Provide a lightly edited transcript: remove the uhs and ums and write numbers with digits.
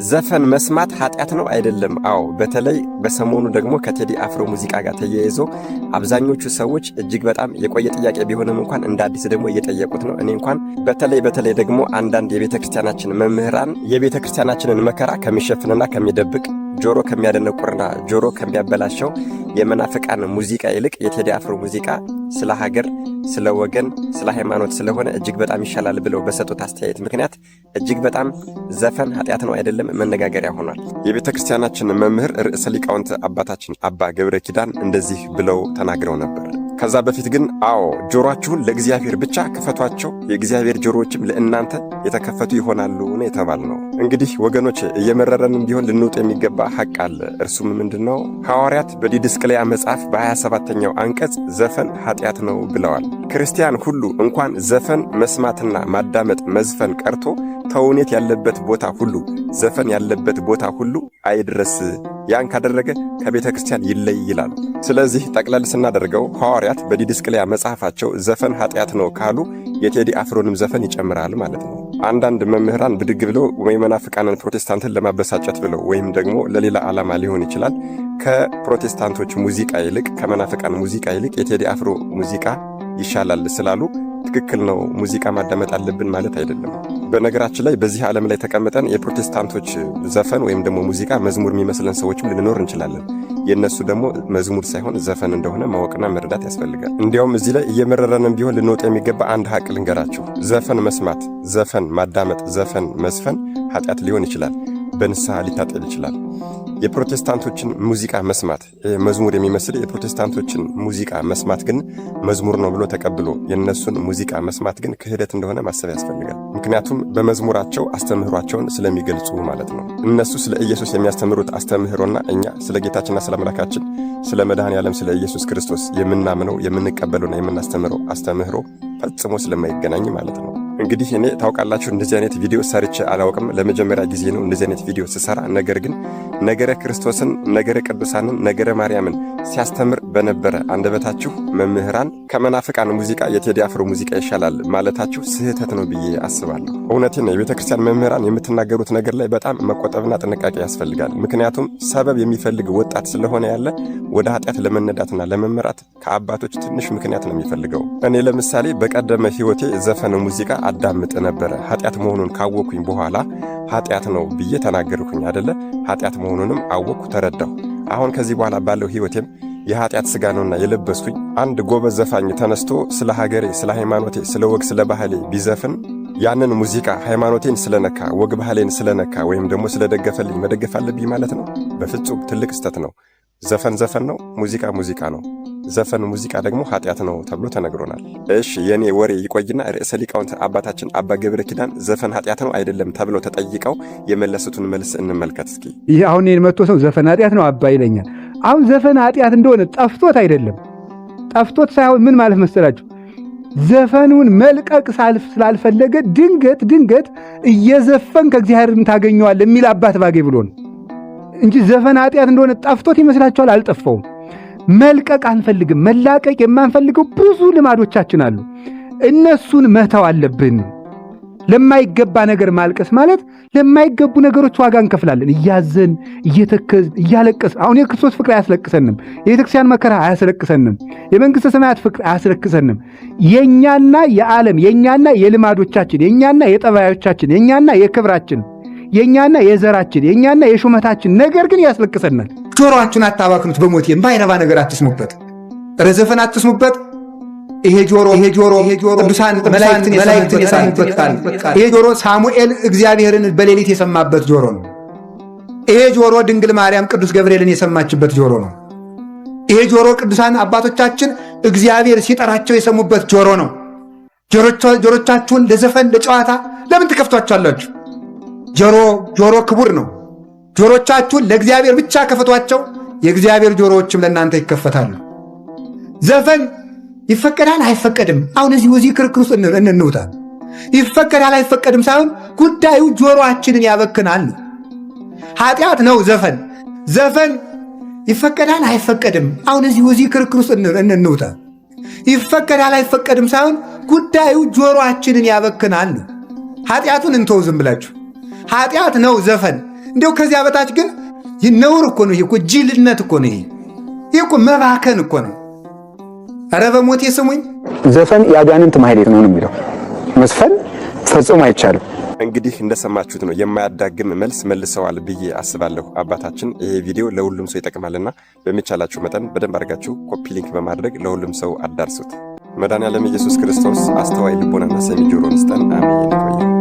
ዘፈን መስማት ኃጢአት ነው አይደለም? አዎ፣ በተለይ በሰሞኑ ደግሞ ከቴዲ አፍሮ ሙዚቃ ጋር ተያይዞ አብዛኞቹ ሰዎች እጅግ በጣም የቆየ ጥያቄ ቢሆንም እንኳን እንደ አዲስ ደግሞ እየጠየቁት ነው። እኔ እንኳን በተለይ በተለይ ደግሞ አንዳንድ የቤተ ክርስቲያናችን መምህራን የቤተ ክርስቲያናችንን መከራ ከሚሸፍንና ከሚደብቅ፣ ጆሮ ከሚያደነቁርና ጆሮ ከሚያበላሸው የመናፍቃን ሙዚቃ ይልቅ የቴዲ አፍሮ ሙዚቃ ስለ ሀገር፣ ስለ ወገን፣ ስለ ሃይማኖት ስለሆነ እጅግ በጣም ይሻላል ብለው በሰጡት አስተያየት ምክንያት እጅግ በጣም ዘፈን ኃጢአት ነው አይደለም መነጋገሪያ ሆኗል። የቤተ ክርስቲያናችን መምህር ርዕሰ ሊቃውንት አባታችን አባ ገብረ ኪዳን እንደዚህ ብለው ተናግረው ነበር። ከዛ በፊት ግን አዎ፣ ጆሮአችሁን ለእግዚአብሔር ብቻ ክፈቷቸው፣ የእግዚአብሔር ጆሮዎችም ለእናንተ የተከፈቱ ይሆናሉ ነው የተባልነው። እንግዲህ ወገኖች፣ እየመረረንም ቢሆን ልንውጥ የሚገባ ሐቅ አለ። እርሱም ምንድን ነው? ሐዋርያት በዲድስቅልያ መጽሐፍ በ27ኛው አንቀጽ ዘፈን ኃጢአት ነው ብለዋል። ክርስቲያን ሁሉ እንኳን ዘፈን መስማትና ማዳመጥ መዝፈን ቀርቶ ተውኔት ያለበት ቦታ ሁሉ፣ ዘፈን ያለበት ቦታ ሁሉ አይድረስ። ያን ካደረገ ከቤተ ክርስቲያን ይለይ ይላሉ። ስለዚህ ጠቅለል ስናደርገው ሐዋርያት በዲድስቅልያ መጽሐፋቸው ዘፈን ኃጢአት ነው ካሉ የቴዲ አፍሮንም ዘፈን ይጨምራል ማለት ነው። አንዳንድ መምህራን ብድግ ብለው ወይ መናፍቃንን ፕሮቴስታንትን ለማበሳጨት ብለው ወይም ደግሞ ለሌላ ዓላማ ሊሆን ይችላል፣ ከፕሮቴስታንቶች ሙዚቃ ይልቅ፣ ከመናፍቃን ሙዚቃ ይልቅ የቴዲ አፍሮ ሙዚቃ ይሻላል ስላሉ ትክክል ነው፣ ሙዚቃ ማዳመጥ አለብን ማለት አይደለም። በነገራችን ላይ በዚህ ዓለም ላይ ተቀምጠን የፕሮቴስታንቶች ዘፈን ወይም ደግሞ ሙዚቃ መዝሙር የሚመስለን ሰዎችም ልንኖር እንችላለን። የእነሱ ደግሞ መዝሙር ሳይሆን ዘፈን እንደሆነ ማወቅና መረዳት ያስፈልጋል። እንዲያውም እዚህ ላይ እየመረረንም ቢሆን ልንወጥ የሚገባ አንድ ሀቅ ልንገራችሁ። ዘፈን መስማት፣ ዘፈን ማዳመጥ፣ ዘፈን መዝፈን ኃጢአት ሊሆን ይችላል። በንስሐ ሊታጠብ ይችላል። የፕሮቴስታንቶችን ሙዚቃ መስማት፣ መዝሙር የሚመስል የፕሮቴስታንቶችን ሙዚቃ መስማት ግን፣ መዝሙር ነው ብሎ ተቀብሎ የእነሱን ሙዚቃ መስማት ግን ክህደት እንደሆነ ማሰብ ያስፈልጋል። ምክንያቱም በመዝሙራቸው አስተምህሯቸውን ስለሚገልጹ ማለት ነው። እነሱ ስለ ኢየሱስ የሚያስተምሩት አስተምህሮና እኛ ስለ ጌታችንና ስለ አምላካችን ስለ መድኃኔ ዓለም ስለ ኢየሱስ ክርስቶስ የምናምነው፣ የምንቀበለውና የምናስተምረው አስተምህሮ ፈጽሞ ስለማይገናኝ ማለት ነው። እንግዲህ እኔ ታውቃላችሁ እንደዚህ አይነት ቪዲዮ ሰርቼ አላውቅም። ለመጀመሪያ ጊዜ ነው እንደዚህ አይነት ቪዲዮ ስሰራ። ነገር ግን ነገረ ክርስቶስን፣ ነገረ ቅዱሳንን፣ ነገረ ማርያምን ሲያስተምር በነበረ አንደበታችሁ መምህራን ከመናፍቃን ሙዚቃ የቴዲ አፍሮ ሙዚቃ ይሻላል ማለታችሁ ስህተት ነው ብዬ አስባለሁ። እውነቴን ነው። የቤተ ክርስቲያን መምህራን የምትናገሩት ነገር ላይ በጣም መቆጠብና ጥንቃቄ ያስፈልጋል። ምክንያቱም ሰበብ የሚፈልግ ወጣት ስለሆነ ያለ ወደ ኃጢአት ለመነዳትና ለመመራት ከአባቶች ትንሽ ምክንያት ነው የሚፈልገው። እኔ ለምሳሌ በቀደመ ሕይወቴ ዘፈን ሙዚቃ አዳምጥ ነበረ። ኃጢአት መሆኑን ካወቅኩኝ በኋላ ኃጢአት ነው ብዬ ተናገርኩኝ አደለ? ኃጢአት መሆኑንም አወቅኩ፣ ተረዳሁ። አሁን ከዚህ በኋላ ባለው ሕይወቴም የኃጢአት ሥጋ ነውና የለበስኩኝ፣ አንድ ጎበዝ ዘፋኝ ተነስቶ ስለ ሀገሬ፣ ስለ ሃይማኖቴ፣ ስለ ወግ፣ ስለ ባህሌ ቢዘፍን ያንን ሙዚቃ ሃይማኖቴን ስለነካ፣ ወግ ባህሌን ስለነካ ወይም ደግሞ ስለደገፈልኝ መደገፍ አለብኝ ማለት ነው? በፍጹም፣ ትልቅ ስህተት ነው። ዘፈን ዘፈን ነው፣ ሙዚቃ ሙዚቃ ነው። ዘፈን ሙዚቃ ደግሞ ኃጢአት ነው ተብሎ ተነግሮናል። እሺ፣ የኔ ወሬ ይቆይና ርዕሰ ሊቃውንት አባታችን አባ ገብረ ኪዳን ዘፈን ኃጢአት ነው አይደለም ተብለው ተጠይቀው የመለሱትን መልስ እንመልከት እስኪ። ይህ አሁን መጥቶ ሰው ዘፈን ኃጢአት ነው አባ ይለኛል። አሁን ዘፈን ኃጢአት እንደሆነ ጠፍቶት አይደለም። ጠፍቶት ሳይሆን ምን ማለት መሰላችሁ? ዘፈኑን መልቀቅ ስላልፈለገ ድንገት ድንገት እየዘፈን ከእግዚአብሔር ታገኘዋለህ የሚል አባት ባገኝ ብሎ ነው እንጂ ዘፈን ኃጢአት እንደሆነ ጠፍቶት ይመስላችኋል? አልጠፋውም። መልቀቅ አንፈልግም። መላቀቅ የማንፈልገው ብዙ ልማዶቻችን አሉ። እነሱን መተው አለብን። ለማይገባ ነገር ማልቀስ ማለት ለማይገቡ ነገሮች ዋጋ እንከፍላለን። እያዘን፣ እየተከዝን፣ እያለቀስን። አሁን የክርስቶስ ፍቅር አያስለቅሰንም። የቤተክርስቲያን መከራ አያስለቅሰንም። የመንግሥተ ሰማያት ፍቅር አያስለቅሰንም። የእኛና የዓለም፣ የእኛና የልማዶቻችን፣ የእኛና የጠባዮቻችን፣ የእኛና የክብራችን፣ የእኛና የዘራችን፣ የእኛና የሹመታችን ነገር ግን ያስለቅሰናል። ጆሮአችሁን አታባክኑት። በሞት የማይረባ ነገር አትስሙበት። ኧረ ዘፈን አትስሙበት። ይሄ ጆሮ፣ ይሄ ጆሮ ቅዱሳን መላእክትን የሰሙበት ቃል፣ ይሄ ጆሮ ሳሙኤል እግዚአብሔርን በሌሊት የሰማበት ጆሮ ነው። ይሄ ጆሮ ድንግል ማርያም ቅዱስ ገብርኤልን የሰማችበት ጆሮ ነው። ይሄ ጆሮ ቅዱሳን አባቶቻችን እግዚአብሔር ሲጠራቸው የሰሙበት ጆሮ ነው። ጆሮቻችሁን ለዘፈን ለጨዋታ ለምን ትከፍቷቸዋላችሁ? ጆሮ ጆሮ ክቡር ነው። ጆሮቻችሁን ለእግዚአብሔር ብቻ ከፈቷቸው፣ የእግዚአብሔር ጆሮዎችም ለእናንተ ይከፈታሉ። ዘፈን ይፈቀዳል አይፈቀድም፣ አሁን እዚህ ክርክር ውስጥ እንውጣ። ይፈቀዳል አይፈቀድም ሳይሆን ጉዳዩ ጆሮአችንን ያበክናል። ኃጢአት ነው ዘፈን። ዘፈን ይፈቀዳል አይፈቀድም፣ አሁን እዚህ ክርክር ውስጥ እንውጣ። ይፈቀዳል አይፈቀድም ሳይሆን ጉዳዩ ጆሮአችንን ያበክናል። ኃጢአቱን እንተው ዝም ብላችሁ። ኃጢአት ነው ዘፈን። እንዲያው ከዚያ በታች ግን ይህ ነውር እኮ ነው። ይሄ እኮ ጅልነት እኮ ነው። ይሄ እኮ መባከን እኮ ነው። ኧረ በሞቴ ስሙኝ። ዘፈን የአጋንንት ማህሌት ነው የሚለው መዝፈን ፈጽሞ አይቻልም። እንግዲህ እንደሰማችሁት ነው። የማያዳግም መልስ መልሰዋል ብዬ አስባለሁ አባታችን። ይሄ ቪዲዮ ለሁሉም ሰው ይጠቅማልና በሚቻላችሁ መጠን በደንብ አድርጋችሁ copy link በማድረግ ለሁሉም ሰው አዳርሱት። መድኃኔዓለም ኢየሱስ ክርስቶስ አስተዋይ ልቦናና ሰሚ ጆሮን ይስጠን። አሜን። ይቆየን።